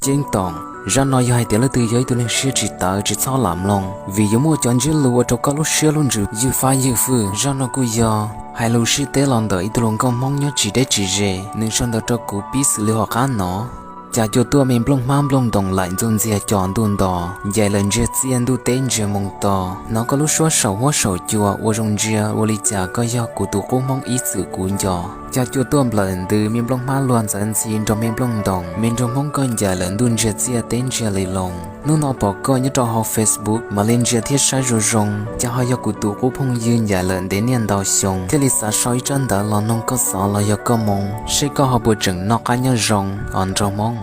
Ceeb toom, zaj no yog hais tias leej twg yog ib tug neeg siab tsis tawv tsis txhob lam mloog, vim yuav muaj cov ntsiab lus ua rau koj lub siab lub ntsws ywj fab ywj fwj. Zaj no kuj yog hais lus sib teb los ntawm ib tug hluas nkauj Hmoob nyob tsis deb tsis ze, nws sau ntawv rau kuv pib xws li hauv qab no. Cas cua tuaj me nplooj hmab nplooj ntoos laim ntxuj ntxiag cov ntuj nto, ncaim lawm ntsiag txiaj ntuj teb ntsiag moo to, hnov koj lub suab saum huab saum cua ua zoo ntsia ua li cas koj yog kuv tus qub Hmoob ib txwm kuv nco. Cas cua tuaj nplawm ntws me nplooj hmab luag ntxawv ntxhi nrog me nplooj ntoos, me nraug Hmoob koj ncaim lawm ntuj ntsiag txiaj teb ntsiag li loo. Hnub no pom koj nyob rau hauv Facebook mam li ntsia thiab saib zoo zoo, cas ho yog kuv tus qub phooj ywg ncaim lawm ntev niaj ntau xyoo, thiaj li xav sau ib tsab ntawv los noog koj xov los yog koj moo, seb koj ho puas tseem noj qab nyob zoo os nraug Hmoob.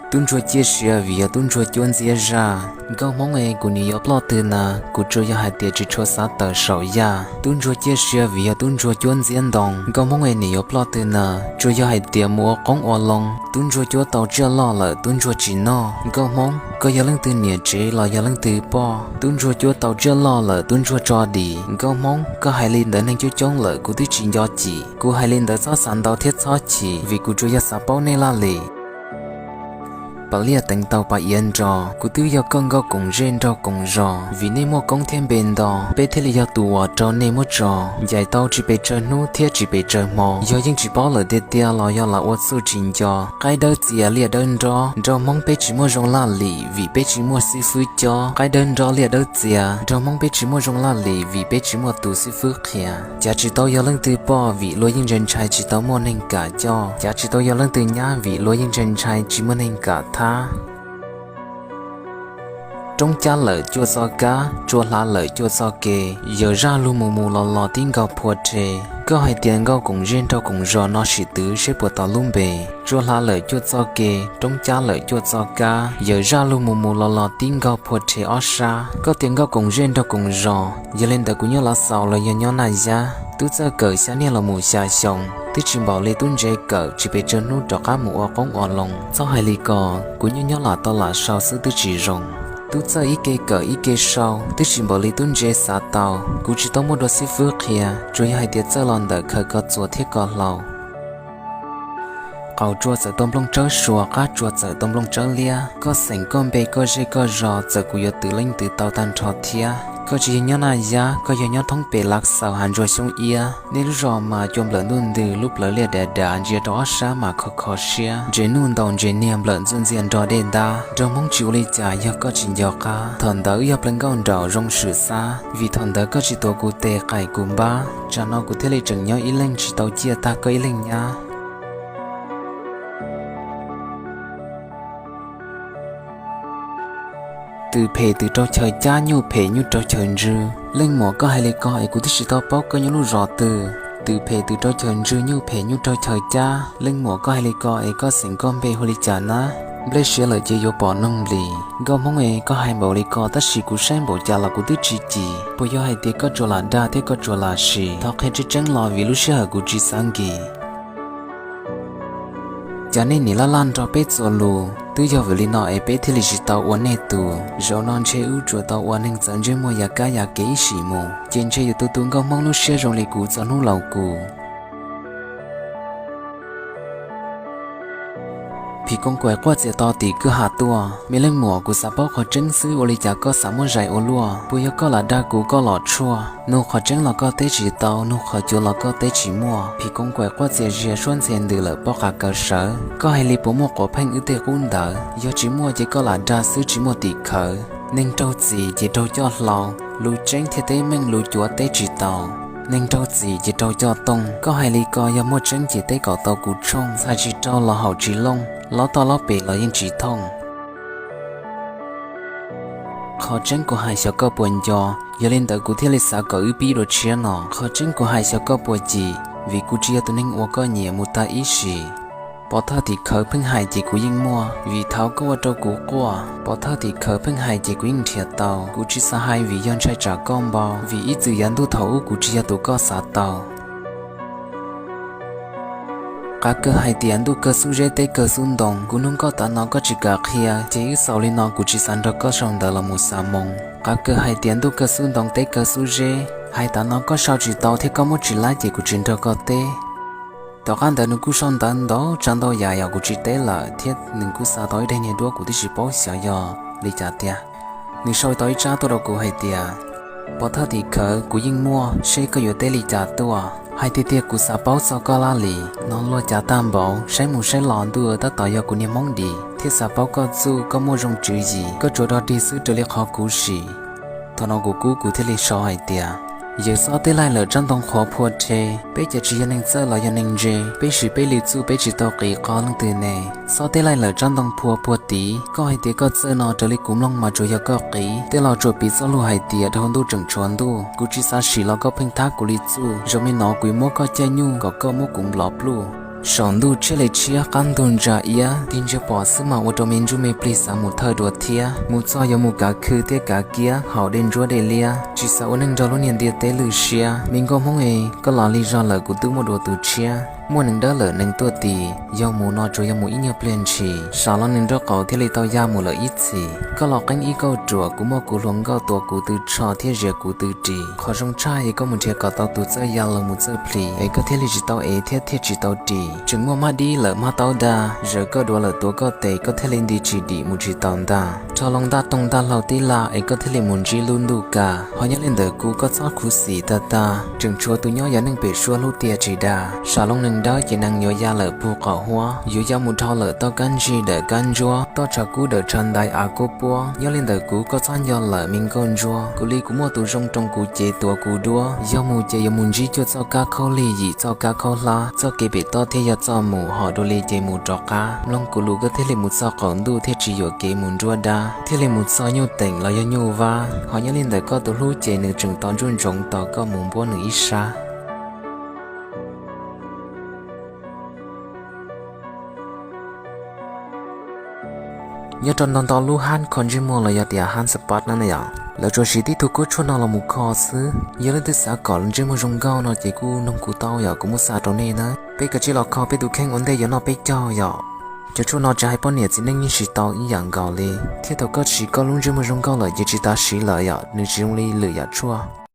Tub ntsuag ciaj sia vim yog tub ntsuag cuab ntxiab zaj. Nkauj Hmoob es, kuv nim yuav ploj twg na, kuv tsuas yog hais tias tsis tshua xav tawm saum yaj. Tub ntsuag ciaj sia vim yog tub ntsuag cuab ntxiab ntoo. Nkauj Hmoob es, nim yuav ploj twg na, tsuas yog hais tias mus ua qoob ua loo. Tub ntsuag cuab tau tsiaj loj lawm tub ntsuag tsis noj. Nkauj Hmoob, koj yog leej twg niam tsev los yog leej twg poj? Tub ntsuag cuab tau tsiaj loj lawm tub ntsuag tso dim. Nkauj Hmoob, koj hais li ntawd neeg coob coob lawm kuv twb tsis nco cim. Kuv hais li ntawd txhob xav ntau thiab txhob chim, vim kuv tsuas yog xav paub nej laj lim. Pas liaj teev tau pas iav nro, kuv twb yog koj nkauj koom zej nraug koom zos, vim nej muaj koob thiab npe nto, peb thiaj li yog tus uas rau nej muab tso. Ncaim tau tsis pes tsawg hnub thiab tsis pes tsawg hmo, yog yeej tsis paub lawm tiag tiag los yog lam ua txuj tsis nco. Qaib dawb txias liaj dawb nrob, nraug Hmoob peb tsis muaj zoo laj lim vim peb tsis muaj xib fwb cob. Qaib dawb nrob liaj dawb txias, nraug Hmoob peb tsis muaj zoo laj lim vim peb tsis muaj tus xib fwb qhia. Cav tsis tau yog leej twg poj vim luag yeej ntshai ntshai tsis tau muaj neeg kam coj. Cav tsis tau yog leej twg nyab vim luag yeej ntshai ntshai tsis muaj neeg kam thab. Roob cab lawm cuaj txoj kab, tsua hlav lawm cuaj txoj ke, yawm zaj lug mus mus los los tib nkaug phua rhe. Koj hais tias nkauj koom zej nraug koom zos no sim twv seb puas tau lub npe. Tsua hlav lawm cuaj txoj ke, roob cab lawm cuaj txoj kab, yawm zaj lug mus mus los los tib nkaug phua rhe ob sab. Koj tias nkauj koom zej nraug koom zos, yog li ntawd kuv nyob Lav Xaus los yog nyob Naj Yab? Tub txawj kawm xya niaj los mus xya xyoo, twb tsis npaum li tub ntse kawm tsis pes tsawg hnub rov qab mus ua qoob ua loo. Txhob hais li ko, kuv nyob nyob lam tau lam sau xwb twb tsis zoo. Tub txawj ib ke kawm ib ke sau, twb tsis npaum li tub ntse xav tau. Kuv tsis tau muaj dua xib fwb qhia, tsuas yog hais tias txawj los ntawm khaws ko txuas thiab ko hlau. Qaus tsua txawm tau nplooj tsawb sua, qab tsua txawm tau nplooj tsawb liab. Koj xeem koj npe koj zej koj zos txawm kuv yuav twv leej twg tau tag nrho thiab. Koj tsis yog nyob Naj Yab, koj yog nyob thoob pem Lav Xaus hav ntsuag Xyoob Iab. Nej lub zos mas cua nplawm ntuj ntws, lub plawv liaj dav dav ntsia rau ob sab mas kho kho siab. Ntses nuj ntaus ntses niag nplawm ntxuj ntxiag nrog dej ntab. Nraug Hmoob tsis ua li cas yog koj tsis nco qab. Thaum ntawd wb yog plawv nkauj nraug zoo swm xab, vim thaum ntawd koj tsis tuav kuv tes qaim kuv npab, tsam no kuv thiaj li tseem nyob ib leeg tsis tau ciaj tag koj ib leeg nyab. Twm phem twm rau chaw cab, nyuj phem nyuj rau chaw ntswg. Leej muam, koj hais li ko es kuv twb tsis tau paub koj nyob lub zos twg. Twm phem twm rau chaw ntswg, nyuj phem nyuj rau chaw cab. Leej muam, koj hais li ko es koj xeem koj npe hu li cas na? Nplej siav lawm ces yuav pom noog nplis. Nkauj Hmoob es, koj hais npaum li ko tab sis kuv saib npaum cas los kuv twb tsis cim. Puas yog hais tias koj tsuas lam dag thiab koj tsuas lam sim? Thov qhia tseeb tseeb los vim lub sij hawm kuv tsis xav nkis. Cas nej nim laj laj nrog peb txuas lus, twb yog vim li no es peb thiaj li tsis tau ua nej tus. Zaum no ntshe wb tsuas tau ua neeg txawv ntsej muag yav kab yav kev ib sim mus, ces ntshe yuav tu tu nkauj Hmoob lub siab zoo li kuv txog hnub laus kuv. Phim koos kaim quaj txias to tim kwj ha tuaj. Me leej muam, kuv xav paub qhov tseeb xwb, ua li cas koj xav muab zais ua luaj? Puas yog koj lam dag kuv koj los tshuaj? Nug qhov tseeb los koj teb tsis tau, nug qhov cuav los koj teb tsis muaj. Phim koos kaim quaj txias ziag, suab ntxhe ntws lawm pob qa kaw sawv. Koj hais li puas muaj quav pheej wb tej qub ntawd? Yog tsis muaj ces koj lam dag xwb tsis muaj tim khawv. Neeg raug txim ces raug coj hlau, lus tseeb thiaj teb meej, lus cuav teb tsis tau. Neeg raug txim ces raug coj tooj, koj hais li ko yog muaj tseeb ces teb kom tau kuv tshooj. Txhais tsis raug los haum tsis looj, lob toj lob pem los yeej tsis thooj. Qhov tseeb kuv hais xyov koj puas nco, yog li ntawd kuv thiaj li xav kom wb pib dua tshiab no. Qhov tseeb kuv hais xyov koj puas cim, vim kuv tsis yog tus neeg uas koj nyiam mus tag ib sim. Pov thawj tim khawv pheej hais ces kuv yeej muaj, vim thaud koj ua rau kuv quaj. Pov thawj tim khawv pheej hais ces kuv yeej nrhiav tau. Kuv tsis xav hais vim yog ntshai tsam koj npau, vim ib txwm yav ntuj thaum ub kuv tsis yog tus koj xav tau. Qav kawg hais tias ntuj kawg xub zeb teb kawg xub ntoo, kuv nug koj tav no koj tsis kam qhia, ces wb xaus li no kuv tsis xav nrog koj sau ntawv los mus xa moo. Qav kawg hais tias ntuj kawg xub ntoo teb kawg xub zeb, hais tav no koj sau tsis tau thiab koj muab tsis laib ces kuv tsis nrog koj teb. Tom qab ntawd nws kuj sau ntawv ntau tsav ntau yam yog kuv tsis teb lawm thiab nws kuj xa tau ib daim niag duab kuv twb tsis paub xyov yog li cas tiag. Nws sau tau ib tsab tuaj rau kuv hais tias, pov thawj tim khawv kuv yeej muaj, seb koj yuav teb li cas tuaj. Hais tiag tiag kuv xav paub txog koj laj lim no luag cav tag npaum, saib mus saib los ntuj tab tom yog kuv niag hmoob dim thiab xav paub koj txuj koj muaj zoo tswv yim, koj tsuas rog dig xwb raws li qhov kuv sim. Thaum no kuv kub kuv thiaj li sau hais tias, yawm Xob Teb Laij lawm tsab ntoo qhuav phua rhe, peb ces tsis yog neeg txawj los yog neeg ntse, peb siv peb li txuj peb tsis tau qiv qo leej twg ne. Xob Teb Laij lawm tsab ntoo phua puag tid, koj hais tias koj txawj no raws li kuv mloog mas tsuas yog koj qiv. Tej laus tsuas piv txoj lus hais tias dhau ntuj tseem tshuav ntuj, kuv tsis xav sim los koj pheej thab kuv li txuj, zaum me no kuv yuav muab koj caij nyuj kom koj muab kuv nplov pluj. Saum ntuj tshiab li tshiab qab ntug ntsa iab, tig ntsia pom xwb mas ua rau me ntsuj me plig xav mus thawj dua thiab. Mus txog yuav mus kav khw thiab kav kiab haus dej ntsuab dej liab, tsis xav ua neej nrog lub niag ntiaj teb lwj siab. Me nkauj hmoob e, koj los lig zog lawm kuv twb muaj dua tus tshiab. Muaj neeg dawb lawm neeg tuaj tis, yog mus no tsuas yog mus ib nyuag pliag ntshis, sam los neeg nraub qaum thiaj li tau ya mus lawm ib txhis. Koj los qeeb ib kauj ruam, kuv muaj kuv hluas nkauj tuav kuv tw tsho thiab zias kuv tw ris. Qhov zoo tshaj es koj mus nrhiav kom tau tus txawj ya los mus txawj plhis es koj thiaj li tsis tau ev thiab thiaj tsis tau ris. Tseem muaj mab dib lawm mab taub dag, zawm koj duav lawm tuav koj tes koj thiaj li nti tsis dim mus tsis taus ntag. Rho loo ntaj tooj ntaj hlau tib laj es koj thiaj li mus ntsib lub ntuj kas. Ho nyob li ntawm kuv koj txhob khuv xim tag tag, tseem tshuav tus nyob yav neej pem suab hlub tiag tsis dag. Sam loo neeg dawb ces neeg yuav ya lawm puag qaum huab, yuav ya mus dhau lawm toj kab ntsig dawm kab ntsuab, toj tshav kub dawm tshav ntais av kub puab. Nyob li ntawm kuv koj txhob nco lawm me nkauj ntsuab, kuv li kuv muaj tus zoo roo kuv cev tuav kuv duab. Yog mus ces yuav mus ntsib cuaj txoj kab khaub lig yim txoj kab khaub hlab, txoj kev pem toj thiaj yog txoj mus, hom dua li ces mus rov qab. Mloog kuv lus koj thiaj li mus txog qaum ntuj thiaj tsis yuam kev mus nruab dab, thiaj li mus txog nyuj teem los yog nyuj vab. Ho nyob li ntawm koj tus hlub ces nws tseem tos ntsuj ntsoov tos koj mus npuab nws ib sab. Nyob rau nto nto lub hab kho ntsej muag los yog tias hab spot na yom, lawv tsuas siv tib tug kuab tshuaj no los mus kho xwb. Yog leej twg xav kom ntsej muag zoo nkauj no ces kuj noog kuv tau yom, kuv muab xa rau nej na. Peb kav tsij los kho peb tus kheej ua ntej yuav noj peb caug yom. Cov tshuaj no tsis hais poj niam txiv neej yeej siv tau ib yam nkaus li, thiab thaum koj siv koj lub ntsej muag zoo nkauj lawm ces tsis tas siv lawm yom, nws tsis zoo li lwm yam tshuaj.